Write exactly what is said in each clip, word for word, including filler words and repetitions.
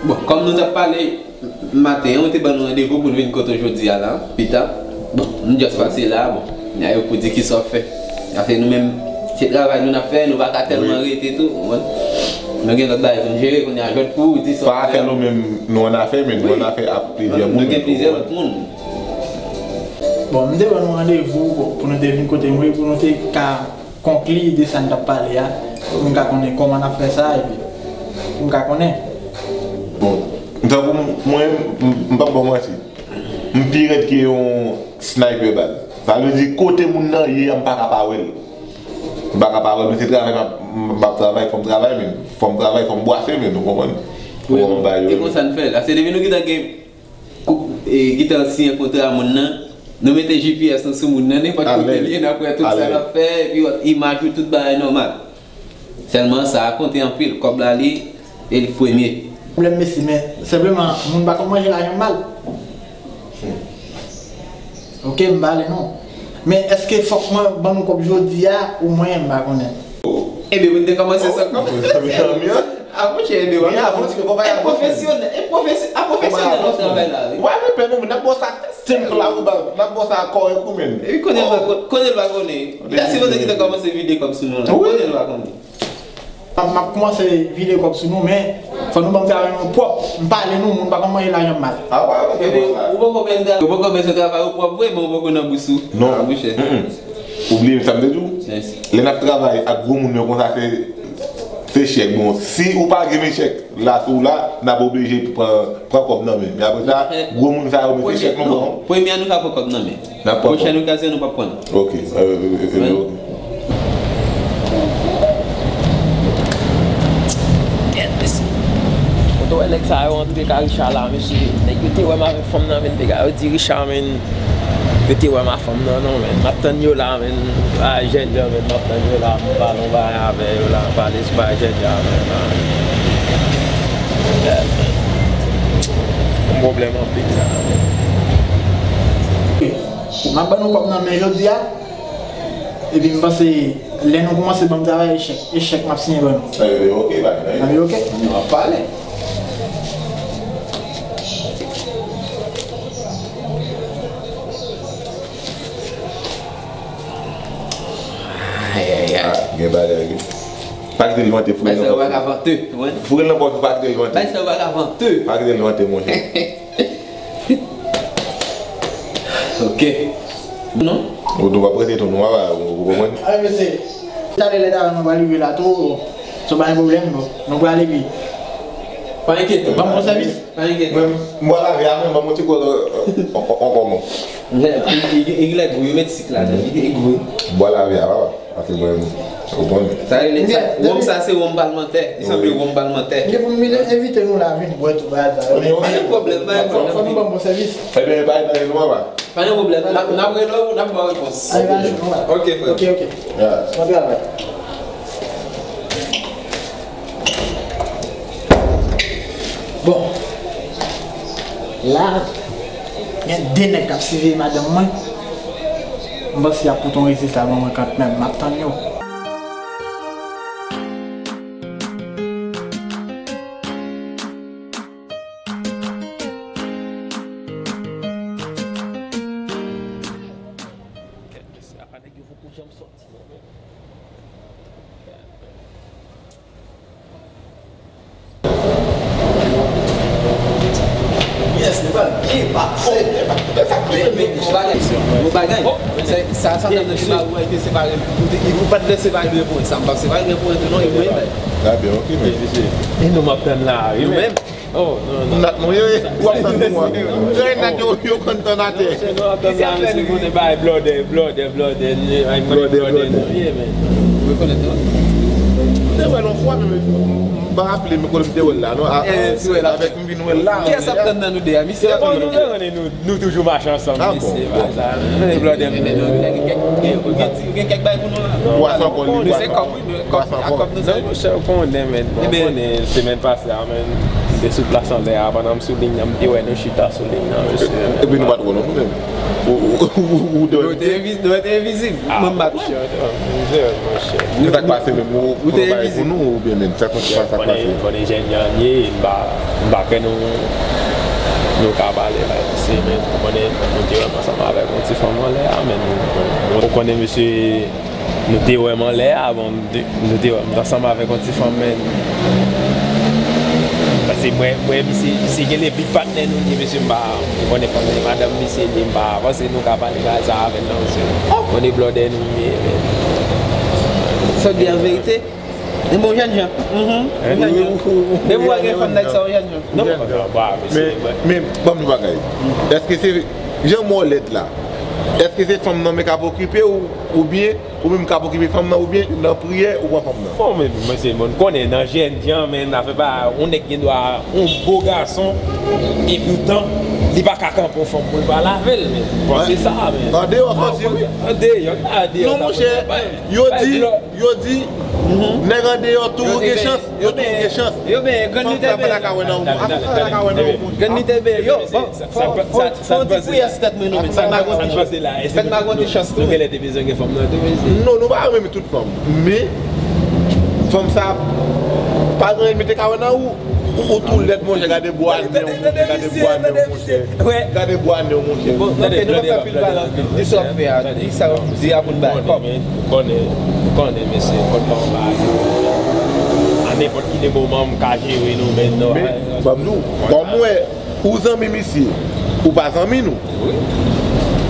Bon, kòm nou t ap pale maten an, ou te ban nou randevou pou n vin kote w jodi a la, pita. Bon, nou just pase la, bon. N a yo pou di kisa w fè. Paske nou menm, se travay nou n ap fè, nou pa ka tèlman rete tou, ou konprann? Nou gen lòt bagay pou n jere, kounye a jwèt pou ou, di sa w fè. Pa afè nou menm, nou annafè, men nou annafè ak plizyè moun. Nou gen plizyè lòt moun. Bon, m te ban nou randevou, bon, pou nou te vin kote mwen, pou nou te ka konkli de sa n t ap pale a, pou m ka konnen kòman n ap fè sa, epi pou m ka konnen. Bon, tankou m, mwen, m, m p ap ba w manti. M pi rèd ke yon sniper, baz. Sa vle di, kote moun nan ye a, m pa ka pa wè l. M pa ka pa wè l, men se travay m ap, m ap travay, fò m travay, men fò m travay, fò m bwase, men ou konprann? Wi, e konsa n fè l. Paske depi nou gentan gen Kou-, e, gentan siyen kontra moun nan, nou mete G P S nou sou moun nan, nenpòt kote l ye, n ap wè tout sa l ap fè, epi imaj ou, tout bagay nòmal. Sèlman sa a konte anpil, kòb la li, e li k premye. Pwoblèm mesye, men senpleman, moun pa konn manje lajan mal. Ok, m pale non. Men èske fòk mwen ban nou kòb jodi a, ou mwen, m pa konnen. Ebyen, pou n te kòmanse san kòb. Mezanmi, mezanmi, an. A, monchè, ebyen, w ap gen avans, men kòman y ap fè? E pwofesyonèl, e pwofesy-, a pwofesyonèl w ap travay la, wi. W ap repè nou, men n ap ba w sa senp la, ou ba, n ap ba w sa kòrèk, ou menm. Epi konnen l pa kon-, konnen l pa konnen. Li ta sipoze gentan kòmanse vide kòb sou nou la. Konnen l pa konnen. M ap, m ap kòmanse vide kòb sou nou, men fò nou ban m travay mwen pwòp. M pale nou, moun pa konn manje lajan mal. A, w ap repè sa. Ou poko menm tra-, ou poko menm travay ou pwòp vre, men ou poko nan bous ou. Non. A, monchè. Ou bliye sa m te di w? Lè n ap travay ak gwo moun yo konsa, se, se chèk. Bon, si ou pa gen men chèk la sou w la, n ap oblije pran, pran kòb nan men. Men apre sa, gwo moun sa yo, men se chèk nou pran. Premye a, nou ka pran kòb nan men. N ap pran kòb. Pwochèn okazyon, nou p ap pran. Ok. Kote w wè nèg sa yo antre kay Richard la, mesye? Nèg yo te wè m avèk fanm nan, men, nèg yo di Richard, men, yo te wè m ak fanm nan, non, men. M ap tann yo la, men. A, jènjan, men, m ap tann yo la, m pale yon bagay avè yo la, m pale sou bagay jènjan, men, la. Yon pwoblèm anpil la. M ap ban nou kòb nan men jodi a. Epi m panse, lè nou kòmanse ban m travay, e chèk, e chèk m ap siyen ban nou. Sa yo, ok, bagay. Sa yo, ok? Nou ap pale. Ay, ay, ay. A, gen bagay, wi. Pa kite l vante, foure l nan pòch ou. Bay sa yo pa ka vante, wi. Foure l nan pòch ou, pa kite l vante. Bay sa yo pa ka vante. Pa kite l vante, monchè. Ok. Non? Ou nou pa prete tou, nou pa, ou konprann? Ay, mesye. Talè lè talè nou pral rive la tou. Se pa yon pwoblèm, non. Nou pral epi. Pa enkyete w. Ban m bon sèvis. Pa enkyete w. Mwen, m bwè lave a, men ban m yon ti gòl, euh, ankò, non. Li, li, li, li gen gou, yo met sik ladan, li gen gou. Bwè lave a, papa. Paske mwen, ou konnen. Sa rele, sa, wonm sa se wonm palmantè. Li sanble wonm palmantè. Gen pou m vin envite nou la, vin bwè tou bagay sa yo. Pa gen pwoblèm, pa gen pwoblèm. Fò nou ban m bon sèvis. Ebyen, pa gen nou, papa. Pa gen pwoblèm. N ap, n ap rele w, n ap ba w repons. Ok, frè. Ok, ok. Bon travay. Bon. La, gen de nèg k ap siveye madanm mwen. M panse y ap pote yon rezilta ban mwen kanmenm. M ap tann yo. Kèt mesye, apa nèg yo poko janm sòti non, men. Yes, nou pral byen pase. Men, men, yon bagay, yon bagay. Sa, sa, sa, nan deba ou te separe l. Ou te, ou pa t vle separe l pou sa. M p ap separe l pou tou non, e mwen. Trè byen, ok, men. E nou m ap tann la, wi, men. Oh, non, non. Nat nou ye, w ap tann pou mwen. Trè nat yo, yo konn tann atè. Se nou ap tann la, mesye, konnen bay blòdè, blòdè, blòdè, blòdè, blòdè nou ye, men. Ou rekonèt nou? M te wè l yon fwa, men m pa raple m kote m te wè l la, non. A, avèk m vin wè l la. Kiyès ap tann nan nou de a? Misye ap tann nou de. Nou toujou mache ansanm, mesye, pa sa. Blòdè m. Gen kèk, gen kèk bagay pou nou la. Bwasyon kòb li, bwasyon kòb. Kòb nou se. Non, monchè, ou konnen, men. Bon, ou konnen, semèn pase a, men. Te sou plas anlè a, pandan m sou liy nan, m te wè nou chita sou liy nan, mesye. Epi nou pa t wè w non, menm. Ou, ou, ou, ou, ou te wè nou? Nou te envi-, nou te envizib. Ah, mwen, m pa t wè. Monchè, monchè. Se sa k pase menm, ou, ou te envizib pou nou, oubyen menm, sa k pase, sa k pase? Konnen, konnen jèn jan n ye, m pa, m pa kwè nou, nou ka pale, pa se menm, konnen nou te wè m ansanm avèk yon ti fanm anlè a, men nou, ou konnen, mesye, nou te wè m anlè a, bon, m te, nou te wè m t ansanm avèk yon ti fanm, men. Paske mwen, mwen, misye, misye gen de bit patnè nou, li, mesye, m pa, m konnen fanm nan, madanm misye, li, m pa panse nou ka pale bagay sa avè l, non, mesye. Konnen blòdè nou ye, men. Sa w di a verite? Li bon jèn jan. Mhm. Yon jèn jan. Depi w gen fanm nèg sa, yon jèn jan. Non, non, ba, mesye. Men, men, ban m yon bagay. Èske se jan mwen lèd la? Èske se fanm nan men k ap okipe w, oubyen ou menm k ap okipe fanm nan, oubyen nan priyè ou pran fanm nan? Bon, men, mesye, bon, konnen nan jèn jan, men afè pa, yon nèg gen dwa, yon bo gason, e poutan, li pa ka kanpe yon fanm pou l pale avè l, men. Bon, se sa, men. Andeyò sòsi, wi. Andeyò, andeyò. Non, monchè, yo di, yo di, nèg andeyò toujou gen chans, yo toujou gen chans. Yo benyen, grann li te benyen. Fanm sa pa ta ka wè nan yon moun. Afè sa pa ta ka wè nan yon moun. Grann li te benyen. Yo, bon, fò, fò, fò yon ti priyè sou tèt mwen, non, men. Fèt m a gon ti chans. Fèt m a gon ti chans tou. Nou genlè te bezwen gen fanm nan tou, mesye. Non, nou pa renmen tout fanm. Men, fanm sa, pa gen anyen li te ka wè nan ou. Ou, ou tou lèd, monchè, gade bwa nen w, monchè, gade bwa nen w, monchè. Gade bwa nen w, monchè. Bon, ok, nou pa fè pil pale anpil. Di sa w ap fè a, di sa w ap di a pou n bay kòb. Ou konnen, ou konnen, mesye, kòb pa yon bagay. A nenpòt ki moman, m ka jere nou, men non. Men, ban m di w, kòm ou wè, ou zanmi misye, ou pa zanmi nou.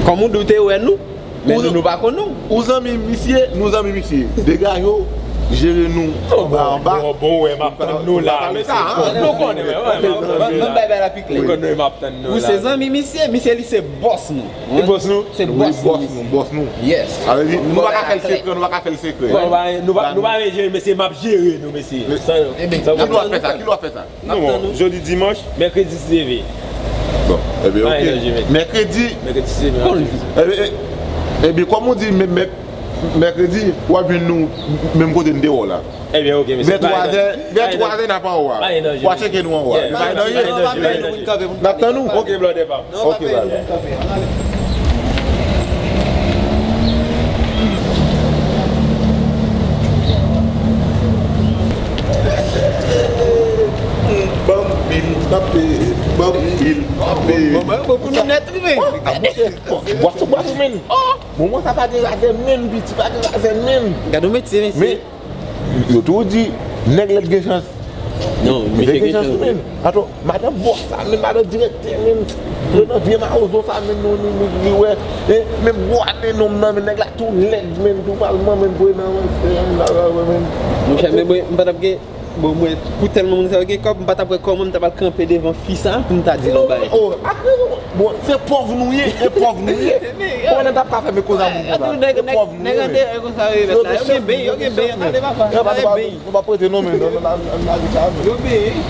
Kòm ou di w te wè nou, men nou, nou pa konn ou. Ou zanmi misye, nou zanmi misye. Degaje w, jere nou anba, anba. Bon, bon, wè, m ap tann nou la, mesye. Nou konnen, wè, wè, m ap tann nou la. Ban m bay bagay la pi klè. Nou konnen, m ap tann nou la. Ou se zanmi misye, misye li se bòs nou. Li bòs nou? Se bòs nou, bòs nou. Yes. Sa vle di, nou pa ka fè l sekrè, nou pa ka fè l sekrè. Bon, nou pa, nou pa, nou pa jere, mesye, m ap jere nou, mesye. San, san pwoblèm. Kilè w ap fè sa? Kilè w ap fè sa? Non, bon, jodi dimanch, mèkredi si Dye vle. Bon, ebyen, ok. Mèkredi. Mèkredi si Dye vle. Ebyen, e, ebyen, kòm ou di, mè, mè, mèkredi, w ap jwenn nou menm kote n te wè w la. Ebyen, ok, mesye. Vè twa zè, vè twa zè n ap anwo a. W a tcheke nou anwo a. N ap tann ou. Ok, blòdè pa m. Ok, bye. Ban m pil pape, ban m pil pape. Bon, bon, bon, pou nou nèt, wi, men. Ah, monchè, bwa sou bwa sou men. Moman sa pa gen razè men, piti pa gen razè men. Gade yon metye, mesye. Men, yo toujou di, nèg lèd gen chans. Non, misye gen chans, men. Atò, madan bòs sa, men madan direktè, men. Yo nan vye mawozo sa, men, nou, nou, nou, nou, wè. E, men bwa nen nonm nan, men nèg la tou lèd, men, tou palman, men, pou nan, men. Monchè, men mwen, m pa t ap gen, bon, mwen, pou tèlman moun sa yo gen kòb, m pa t ap wè kòman m ta pral kanpe devan fi sa, pou m ta di l yon bagay. Oh, ak rezon. Bon, se pòv nou ye, se pòv nou ye. Kòman n t ap ka fè men koze a moun konsa? Se pòv nou ye. Nèg andeyò konsa yo ye mèt la. Yo gen beny, yo gen beny, tande papa. Yo gen beny. Nou pa prete non, men, nan, nan, nan, nan, nan, yo beny.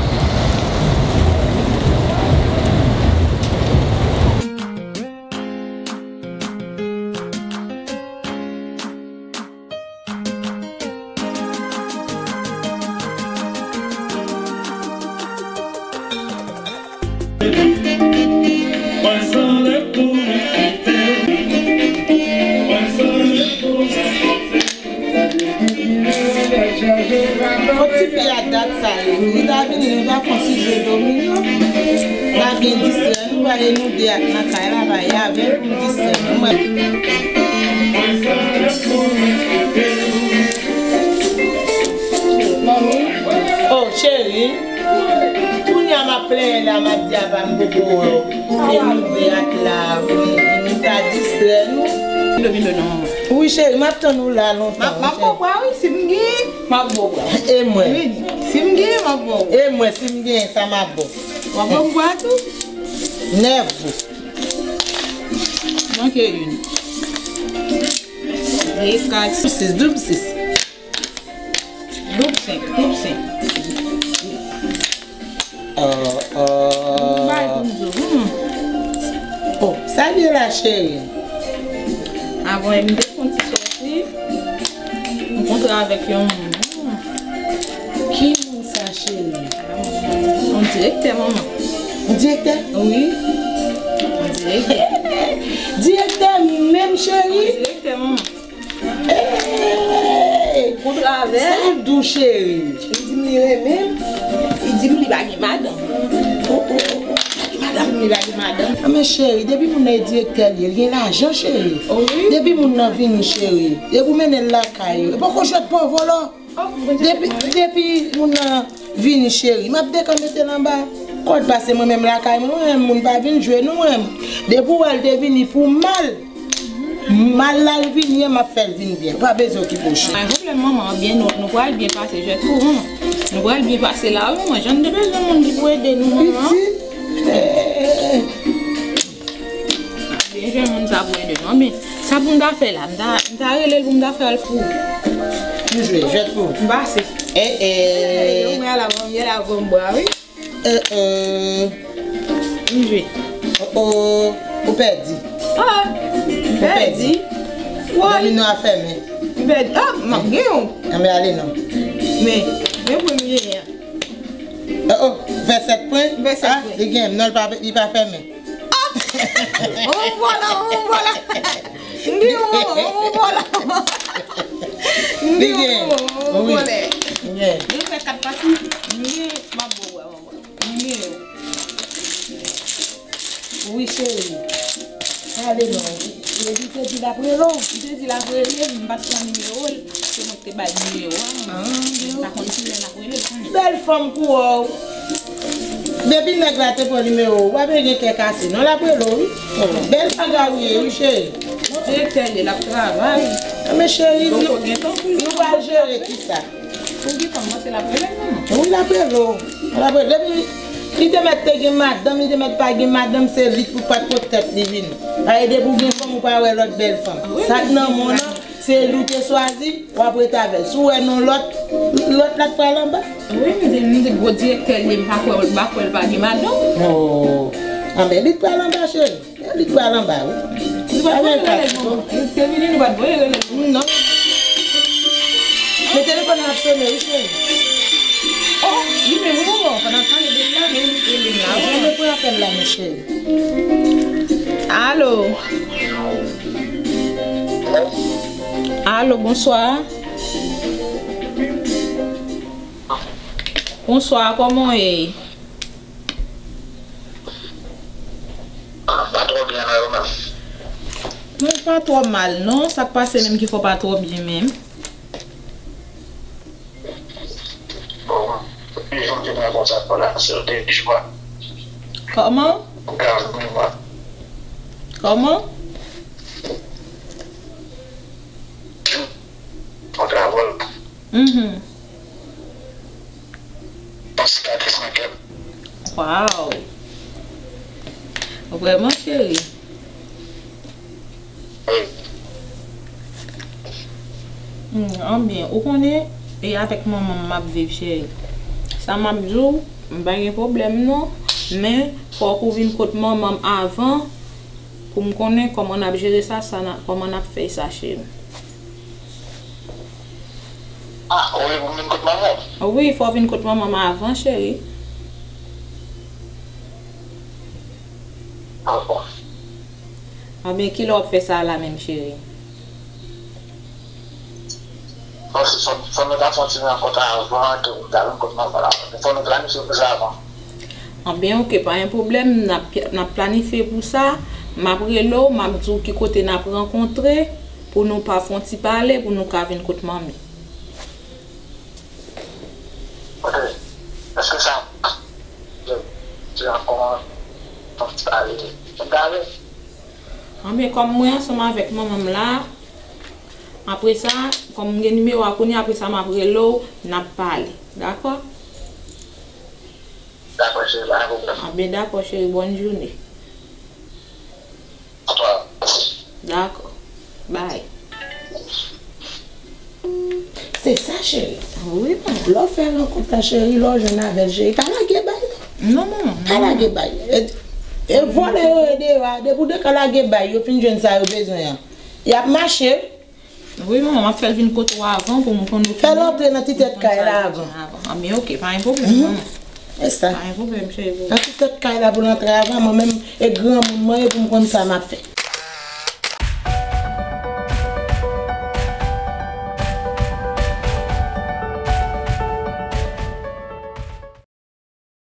Fòk tifi a dat sa ye. Li ta vini, nou ta fè yon ti je domino. L ap byen distrè nou, paske nou de ak nan kay la, pa y avè l pou n distrè nou. Mwen. Manmi, oh, cheri. Kounye a m ap plenyen la, m ap di apa m poko wè w. E nou de ak la, wi, nou ta distrè nou. Domino non. Wi, cheri, m ap tann ou la lontan. M ap, m ap ba w bwa, wi, si m gen, m ap ba w bwa. E mwen? Wi, si m gen, m ap ba w. E mwen, si m gen, sa m ap ba w. W ap ba m bwa tou? Nèf goud. Manke youn. De, kat. Sis, doub sis. Doub senk, doub senk. Ah, ah. Bay pou m di w. Hmm. Oh, sa l ye la, cheri? Avan m te fè yon ti sòti, m kontre avèk yon moun. Hmm. Ki moun sa, cheri? Yon Direktè, manman. Yon direktè? Wi. Yon direktè. Direktè menm, cheri? Yon direktè, manman. Hey! Kontrè avè l. Sa l di w, cheri? Li di m li renmen m. Li di m li pa gen madanm. Oh, oh, oh, oh. Li pa gen madanm. Li pa gen madanm. Ah, men cheri, depi moun nan e direktè l ye, li gen lajan, cheri. Oh, wi. Depi moun nan vini, cheri, depi w mennen l lakay ou, e poko jwèt pa w vòlò. Depi, depi moun nan vini, cheri, m ap dekan mete l anba kòd, pase mwen menm lakay mwen, mwen menm moun pa vin jwe nou menm. Depi w wè l te vini pou mal, mal la l vini an, m ap fè l vin byen. Ou pa bezwen okipe w, cheri. Pa gen pwoblèm, manman, byen, nou, nou pral byen pase jwèt tou, manman. Nou pral byen pase la, wi, manman. Jan n te bezwen moun ki pou ede nou, manman. Pitit. Eh, eh, eh. Byen jwe moun sa pou ede nou. Men, sa pou m ta fè la? M ta, m ta rele l pou m ta fè l fou. M jwe, jwèt pou. M pase. Eh, eh. Yo, mwen ala bon, mwen ala bon bwa, wi. Eh, eh. M jwe. Oh, oh. Ou pèdi. Ah, m pèdi. Woy. Domino a fèmen. M pèdi. Ah, m ap gen yon. Anben ale non. Men, men premye a. Oh, oh. Vèsèt pwen. Vèsèt pwen. Ah, li gen. Non, li pa, li pa fèmen. Ah! Ou vòlò, ou vòlò. M di ou, ou vòlò. M di ou, ou vòlò. Li gen. Li fè kat pati. M gen, m ap bo wè, m gen. M gen. Wi, cheri. Ale non. Li te di l ap rele w. Li te di l ap rele m, m pa t pran nimewo l. Se mwen ki te bay nimewo a, mwen. Ah, m pa konn kilè l ap rele l kounye a. Bèl fanm kou w. Depi nèg la te pran nimewo w, w ap gen kè kase. Non, l ap rele w, wi. Bèl bagay ou ye, wi, cheri. Direktè l ye, l ap travay. Ah, men cheri, nou, nou pral jere kisa? Ou gen fanm nan, se l ap rele l, non? Wi, l ap rele w. L ap rele. Depi li te mèt te gen madanm, li te mèt pa gen madanm, se li k pou pa t pot tèt li vini. Paske depi w gen fanm, ou pa wè lòt bèl fanm. Sa k nan men w nan, se li w te swazi, w ap rete avè l. Si w wè nan lòt, lòt la k pral anba. Wi, m di, m di gwo direktè li ye, m pa kwè, m pa kwè l pa gen madanm. Oh. Anben, li k pral anba, cheri. Li pral anba, wi. Nou pa t voye rele l, non. Li te vini, nou pa t voye rele l. Non. Men telefòn nan ap sone, wi, cheri. Oh, li menm, wi, manman. Pandan tan li vin la, men li te vin la, wi. Mwen pran apèl la, mon cheri. Alo. Alo, bonswa. Bonswa, kòman w ye? Pa twò byen, non, yo menm. Mwen pa twò mal, non. Sa k pase menm ki fè w pa twò byen menm? Bon, depi jan m te pran kontak w la, se de jwa. Kòman? Kòman? Jou. Kontra vòl. Mhm. Panse ka desann kè m. Waw. Vrèman, cheri. Wi. Hmm, anbyen, ou konnen, e avèk manman m m ap viv, cheri. Sa m ap di w, m pa gen pwoblèm non, men fòk ou vin kot manman m avan pou m konnen kòman n ap jere sa, sa n a, kòman n ap fè sa, cheri. Ah, ou vle pou m vin kot manman w? Wi, fò w vin kot manman m avan, cheri. Ah, bon. Anben, kilè w ap fè sa la menm, cheri? Bon, se fò, fò nou ta fè yon ti rankont avan ke pou m ta vin kot manman la. Fò nou planifye pou sa avan. Anben, oke, pa gen pwoblèm, n ap, n ap planifye pou sa. M ap rele w, m ap di w ki kote n ap rankontre, pou nou pa fè yon ti pale, pou nou ka vin kot manmi. Oke. Èske sa, se ankò yon ti pale, yon ti pale? Anben, kòm mwen ansanm avèk manman m la, apre sa, kòm m gen nimewo a kounye a, apre sa, m ap rele w, n ap pale. Dakò? Dakò, cheri, pa gen pwoblèm. Anben, dakò, cheri, bòn jounen. Dakò. Bye. Se sa, cheri. Wi, manman. Lè w fè rankont la, cheri, lè w jwenn avè l, cheri, pa lage bay, non. Non, manman. Pa lage bay. E, e vòlè yo ye deyò a. Depi w deja lage bay, yo fin jwenn sa yo bezwen an. Y ap mache. Wi, manman, m ap fè l vin kote w avan pou m konn. Fè l antre nan ti tèt kay la avan. Anben, oke, pa gen pwoblèm, manman. E sa. Pa gen pwoblèm, cheri. Nan ti tèt kay la pou l antre avan, mwen menm e granmoun mwen ye pou m konn sa m ap fè.